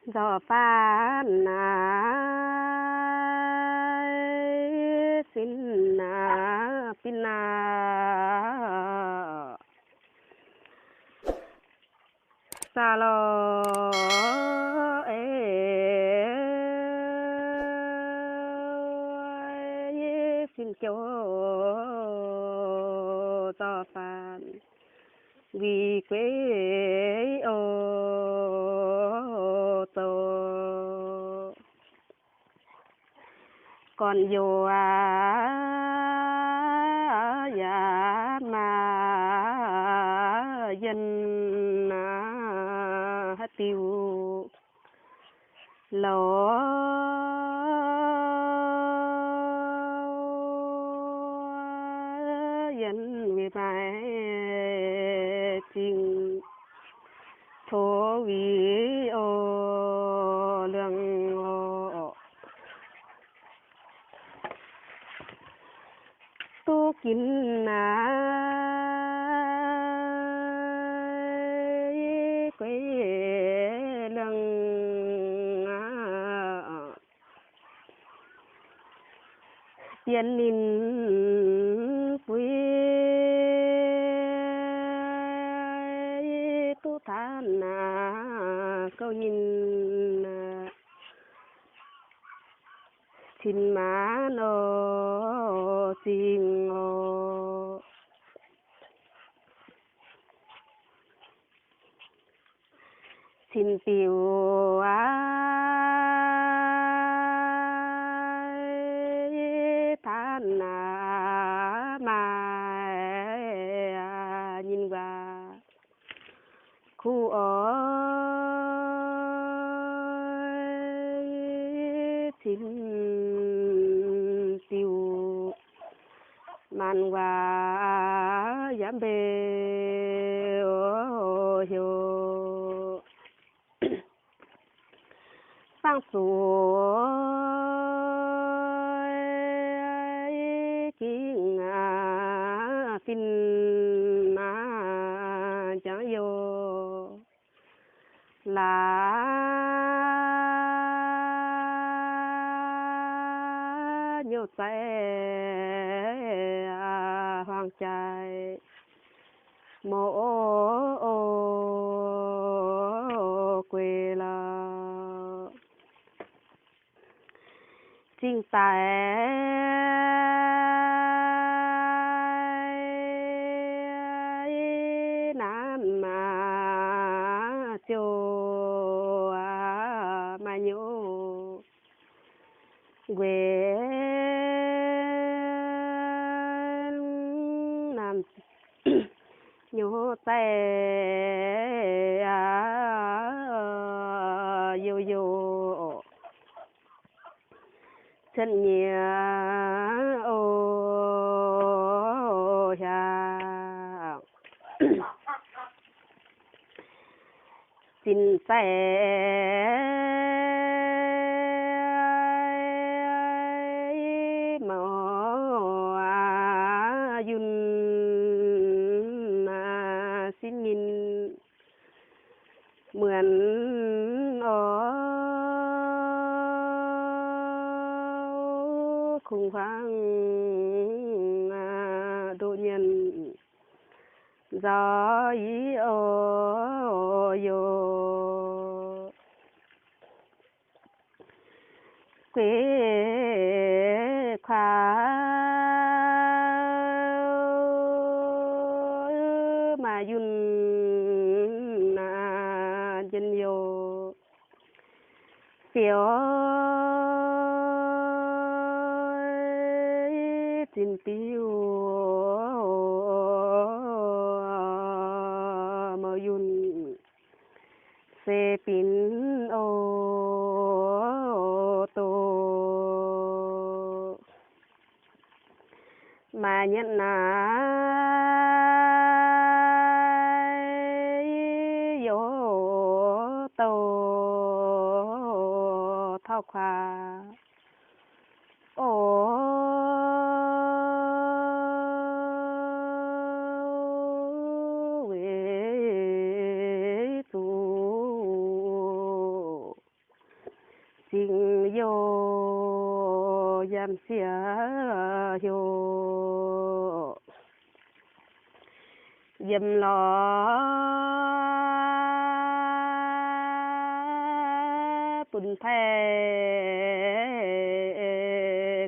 Nzorqc faanv naaiv sin naaiv bin naaiv saax lorz ei sin jouv nzorqc faanv nquih gueix oc zoux. Gorn-youz aac, yaac maaih yienh aac, haaix diuc loz yienh weic maaiz zingh tov wih oc, liangx oc. Duqv ginv naaiv gueix liangx aqv, bienh ninh buix duqv taanv naaiv gouv nyei cin maanv oc, zingh oc. Cin diuc aac, taanv naaiv maaih nyei waac kuv oc. Cin diuc maanc waac yaac mbenc heuc fangx zuqc gingh fin maah jangx youh laaix nyouh zaiv huaang jaaix mouz gueix lorqc. Zingh daic naaiv maah ziouc maaih nyouh nquenc naaiv nyouh zaiv youh youh cuotv nyei oc hiaangx. Zinh zaiv maux yunh sin nyinh muonc oc, kungx huangv ndoqv mienh nzoih oc yoc. Gueix kuaax maaih yunh njien-youh fioux zinh biuv maux yunh se binc oc doqc. Maaih nyatv naaiv youh douh tauv kuaax oc, weic zuqc youh yiem sieqv heuc yiem lorz bun taaih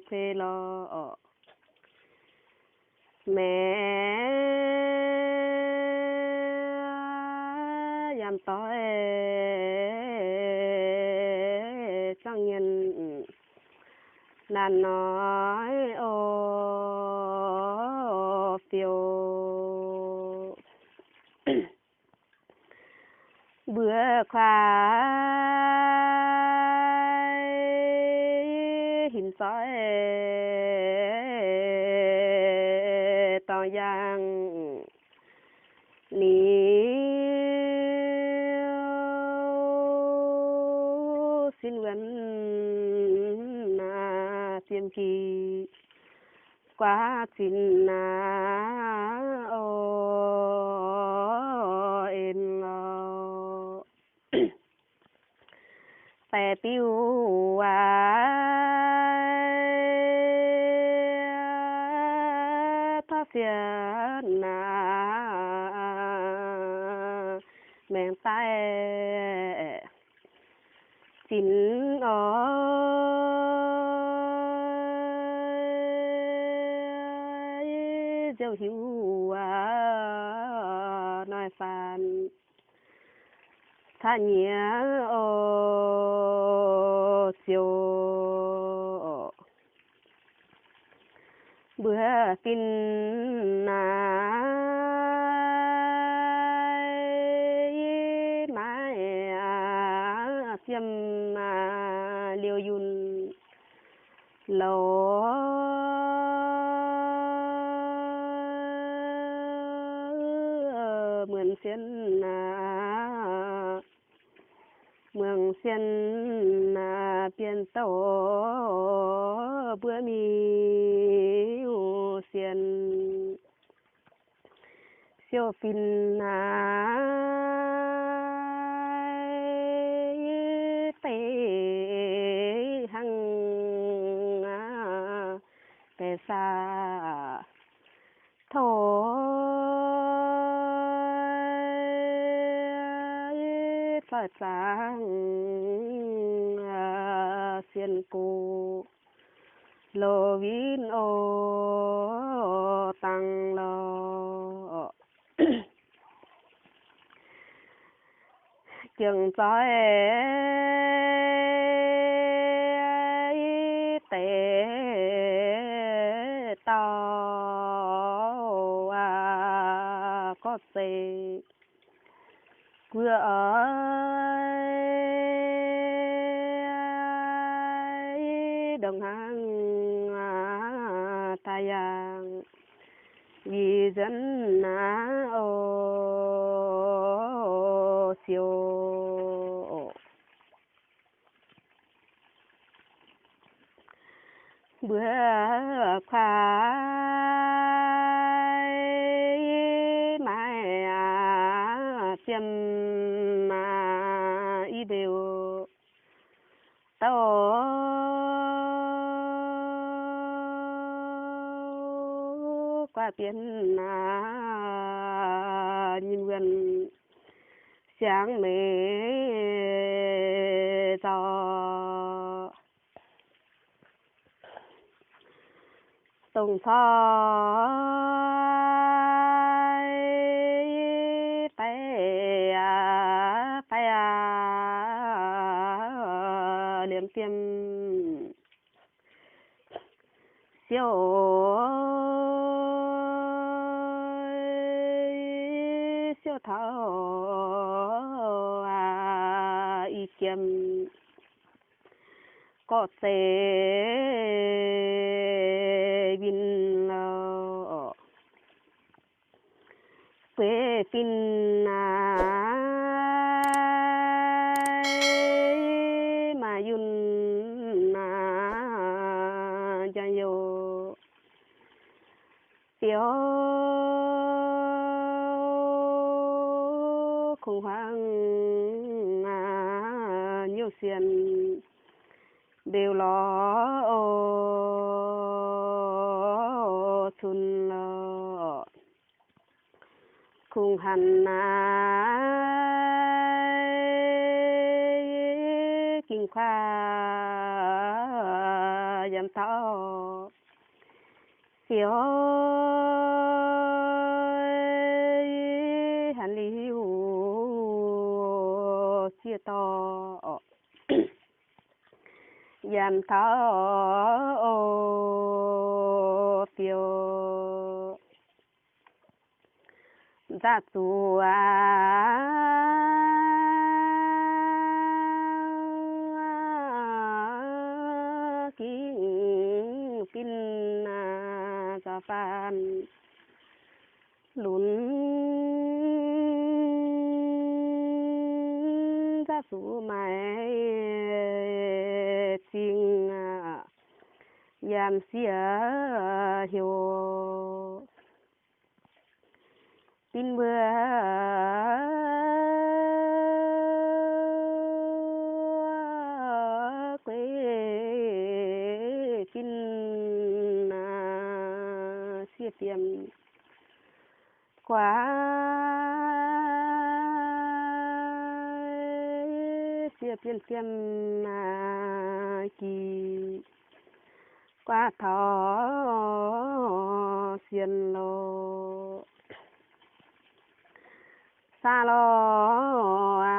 kuei lorz maengx yiem doic zangv nyienh naanc noic o fiouv. Mbuo kuaaiv hinc zoih dorngx yangh liuz, sin wuonx naaiv fiem jiex guaav zinh naaiv o en lorz baeqc biuv aac, tov sienx naaiv maengx daaih zinx oix nziouv hiuv aac, noic faanv caqv nyieqc o ziouc mbuo fin naaiv maiv fiem liouh yunh louz muonc sienh aac, muonc sienh aac, bienh douh mbuo miuc sienh siou fin naaiv deix hnangv baeqc saah tov zoih zaangc sienh gox loz win o dangh lorz jengc zoih deix dauh aac, gorngv zeiz guoqv oix ndongc hnangv daaih yangh yie nzuonx naaiv o siou. Mbuo kuaaiv maiv fiem i mbeu douh guaatv bienh nyim wuonh siangx meix zaux dongh cai daiv aqv, daiv aqv, liemh fiem siou, siou taux aqv i jiem gorqv zeiz win lorz bueix fin naaiv maaih yunh naaiv njang youh biouv kungx huaang nyouh sienh mbeux lorz cun lorz, kungx hanc naaiv ging kuaav yiem taux fiou hanc liuz ziex dorh yiem taux fiou nzaqc zuqc gingv bin zaux faanh lunx nzaqc zuqc maaiz zingh yiem sieqv heuc bin mbuo guei bin sieqv fiem guaav sieqv fiem fiem gih guaav taux sienx lorz, saax lorz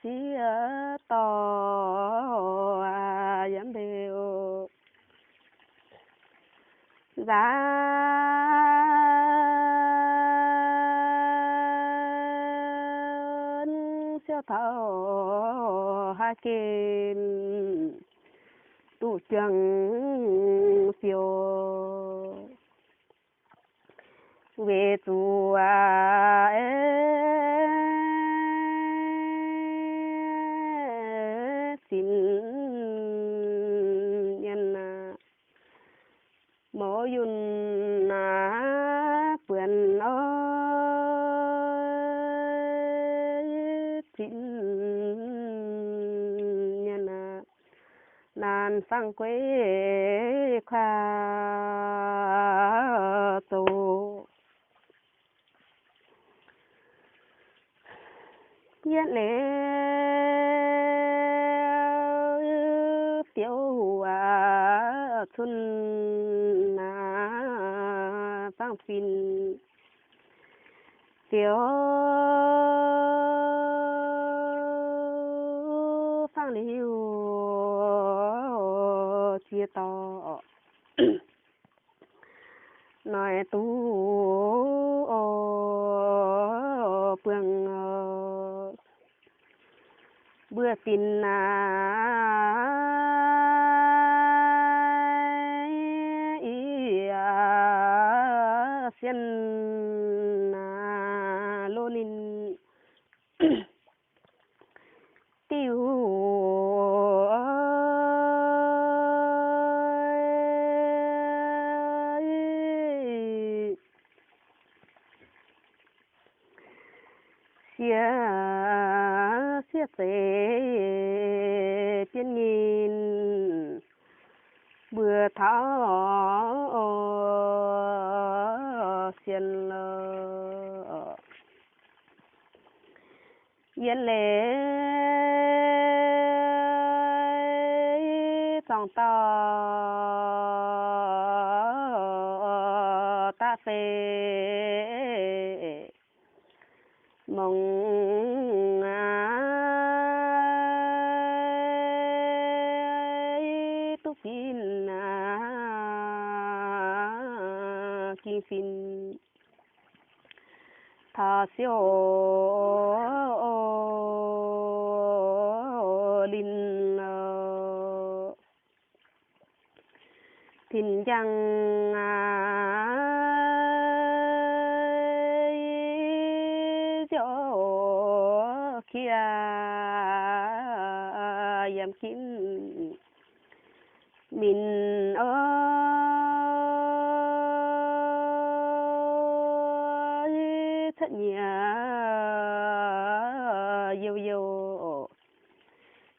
ziex dorh yiem mbeux nzaanx siouv taux haaix gen duqv juang fiou. Weic zuqc zinh nyienh mouz yunh buonc oix zinh nyienh naanc fangx gueix kuaav zoux. Yietv liuz biouv cun fangx fin biouv fangx liuz ziex dorh noic duqv buangh mbuo fin naaiv, yie sienh lo ninh diuh sieqv, sieqv zeiz bienv nyinh mbuo taux sienh lorz. Yiem leiz zorngc dauh da'fei mongc duqv fin ging fin taux siouc linh lorz. Tin njang ziouc qiex yiem ginv mingh oix cuotv nyiex youh youh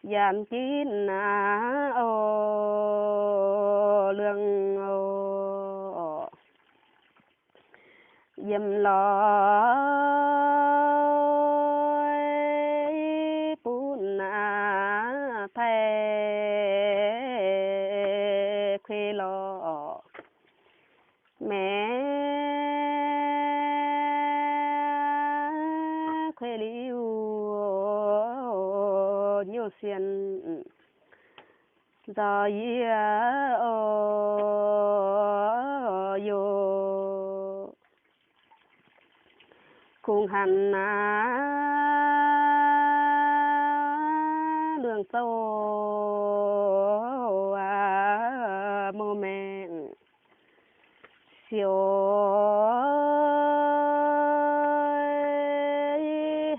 Yaac ginv naaiv oc, luangh oc, yiem lorz bun naaiv Taiv kuei lorz, maengx kuei liuz nyouh sien nzoih yie oc, yoc. Kungx hanc naaiv luangh zouv aac, mouh maengc siouc,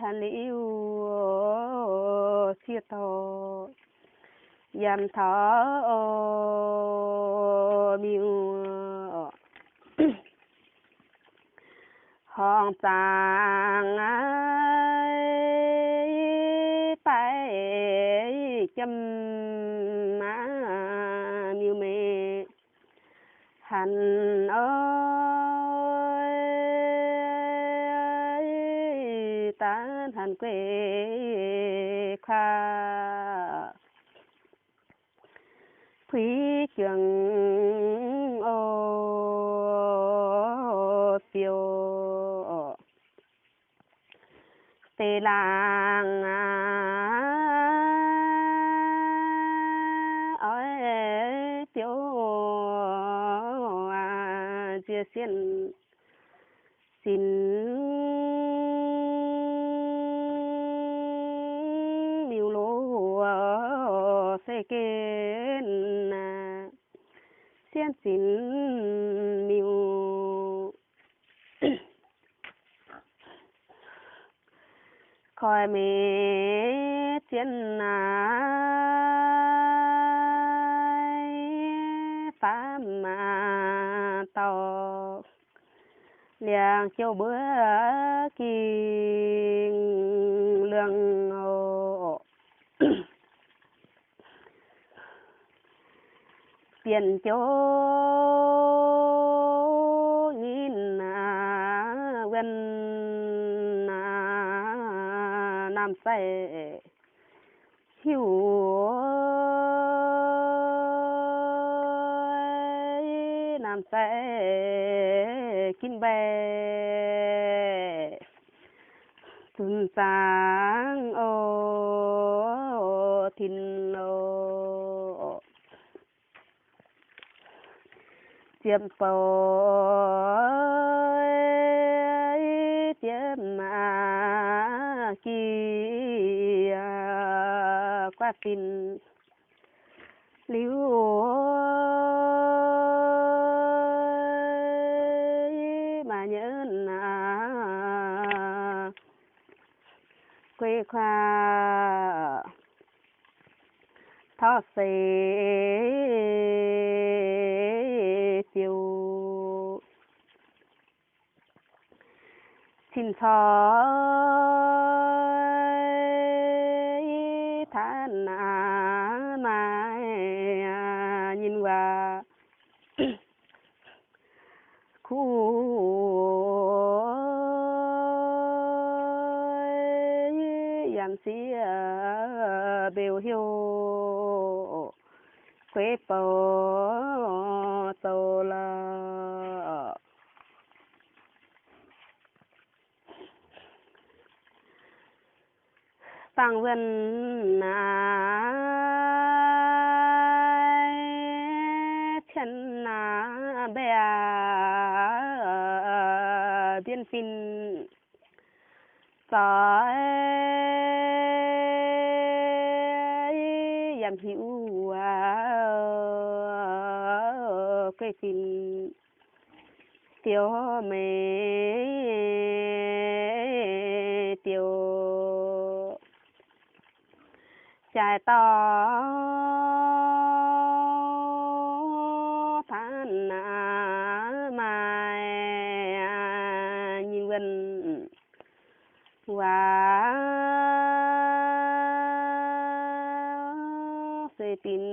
hanc liuz ziex dorh yaac taux miuc horngz zaangc, baaiv jiem miuc-maeqc hanc oc, daav hanc gueiv kuav puix juangc oc, biouv deix laangz aac, oix biouv aac, nzie sienh zinx miuc-loz se gen aac, sienh zinx miuc koi meix zien naaiv faam maaz dauh liangx jouh mbuov ging luangh oc. Bienh jouv nyinh aac, wuonh aac, naamh sai hiuv naamh sai ginv mbaih zunc zaangc oc, tin oc. Ziepc bouc ziepc maac gi guav fin liuz, maaih nyei aac, guei kuav taux seix biouv. Cin-corc tanv aac, maaih nyinh waac kuv yaac siev mbeux hiuv gueix bouc zoux lorqc. Bangc wuonh naaiv cien naaiv mbaeqc mbien fin zoih yaac hiuv gueix fin biouv meix biouv jaaix dauh tanv aac, maaih nyinh wuonh waac zeiv-fim,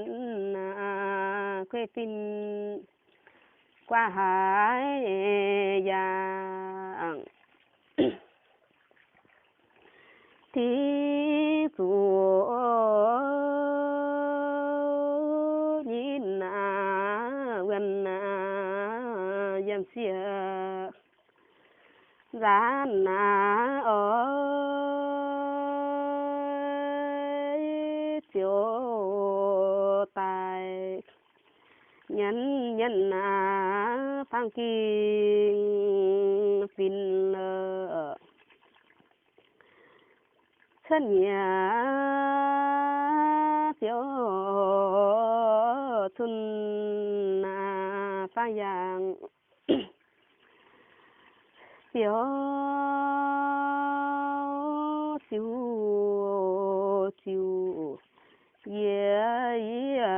kuei fin guaav haiz yangh. Tingx zuqc nyinh wuonh yiem sieqv nzaanx oix ziouc daaih nyanc nyanc fangx ging fin lorqc. Cuotv nyiec ziouc cun fangx yangh, ziouc ziuc ziuc yie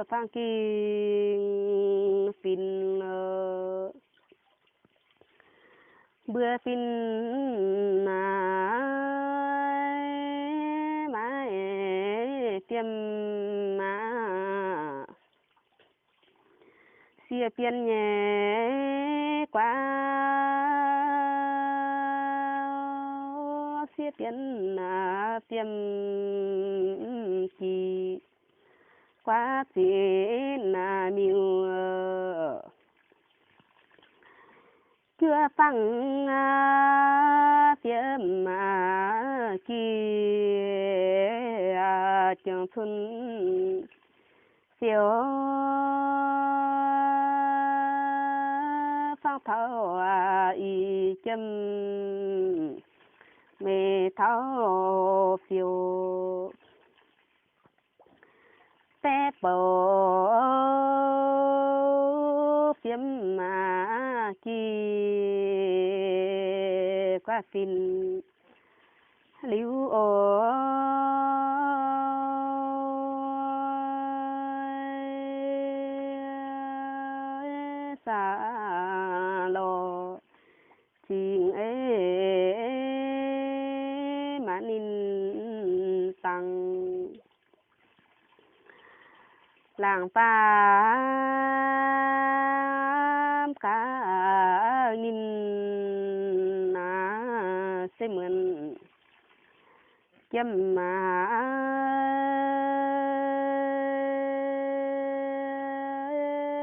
fangx ging fin lorqc. Mbuo fin naaiv maiv fiem aqv. Sie bien nyei guaav, sie bien fiem jiex guaav zinh miuc. Juov fangx fiem jiex jangx cun fiou, fangx taux ih jiem meih taux fiou. Baeqv bouc fiem jiex guaav fin liuz oc. Saah lorh zingh ei maanc ninh dangx. Laangz baamh gaax ninh se muonc jiem maa,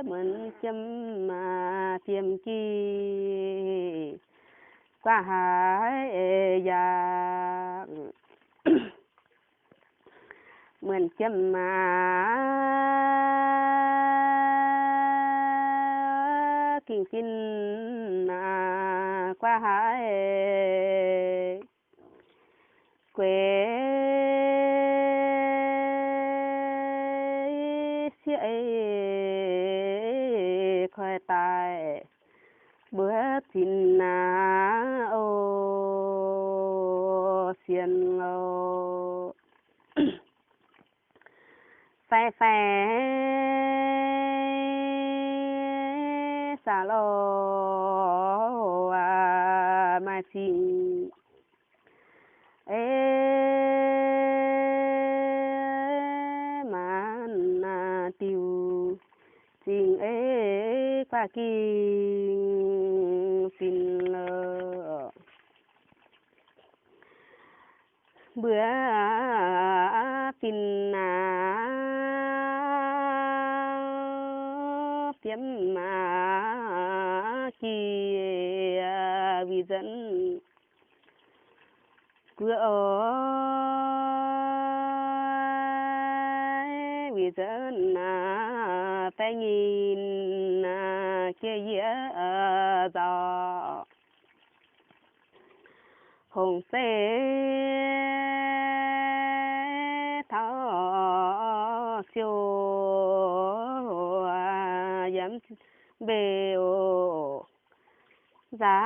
muonc jiem maa fiem jiex guaav haiz yangh. Muonc jiem maa ging fin guaav haiz gueix sieqv ei koi daaih mbuo zinh aac o sienx oc. Fai fai saah lorh maaih zingh ei maanc diuh zingh ei guaav ging fin lorqc. Mbuo fin aac fiem maa jiex wih nzunc guoqv oc. Wih nzunc aac baeqv nyinh aac jiex yie nzauh hongc zeiv taux siou yiem mbeix oc. Nzangc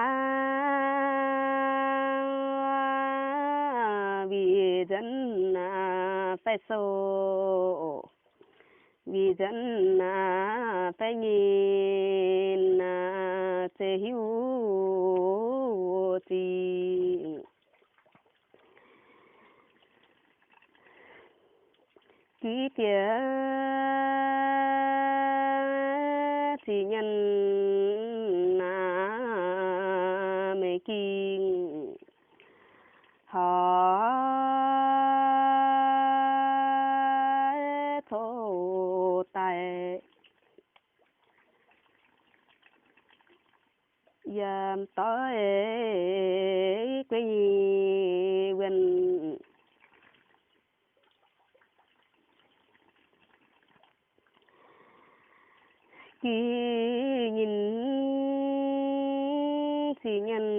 wih nzunc aac baeqv sou, wih nzunc aac baeqv nyinh aac zeiz hiuv zingh. Giv diex ziqc nyienh naaic meih ging horc coqv daaih yiem doiv guei nyic wuonh. Giv nyienh ziqc nyienh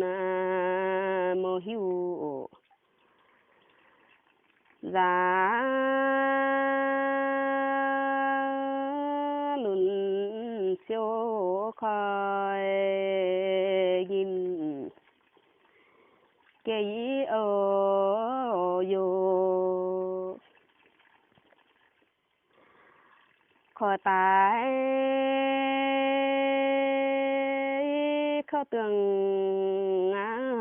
naaic mouz hiuv nzaav lunx siou koi nyim jiex i o yoc. Koiv daaih kouv duangh aqv.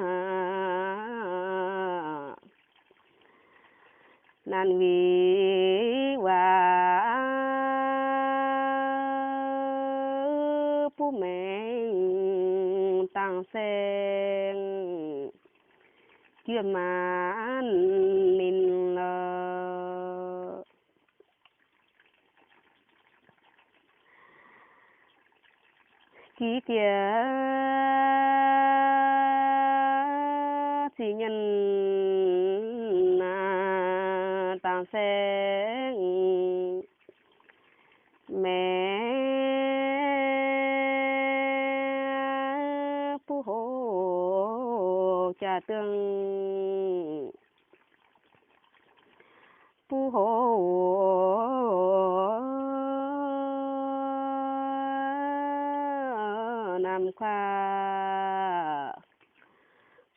Naanc wix waac buv maengx dangh saeng juov maanc ninh lorqc. Giv diex ziqc nyienh naaic dangh saeng maengx buv hoc jaax duangh buv hoc naamh kuaaiv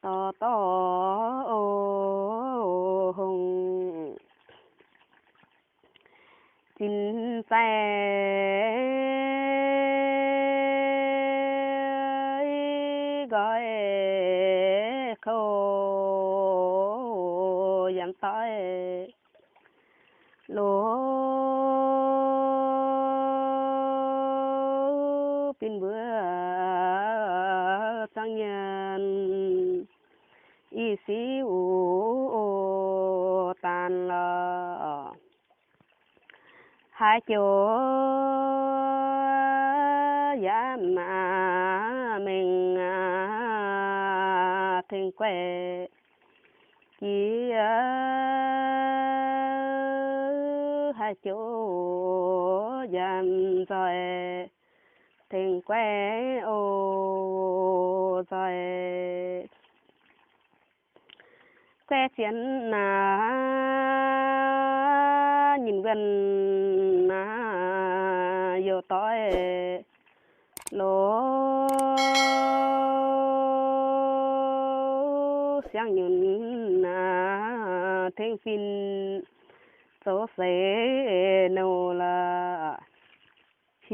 dorh dorh o hungh zinh zaih nqoi kouv yaac doiv loz bin mbuo zangv nyienh i siqv uv daanh lorqc. Haaix joux yaac maiv mengh tengx guaix jiex, haaix joux yaac nzoih tengx guaix oc nzoih. Guaix zienx naaic nyinh wuonh naaic youc doic loz siangx nyunc naaic tengx fin zoux seix nouh lorqc.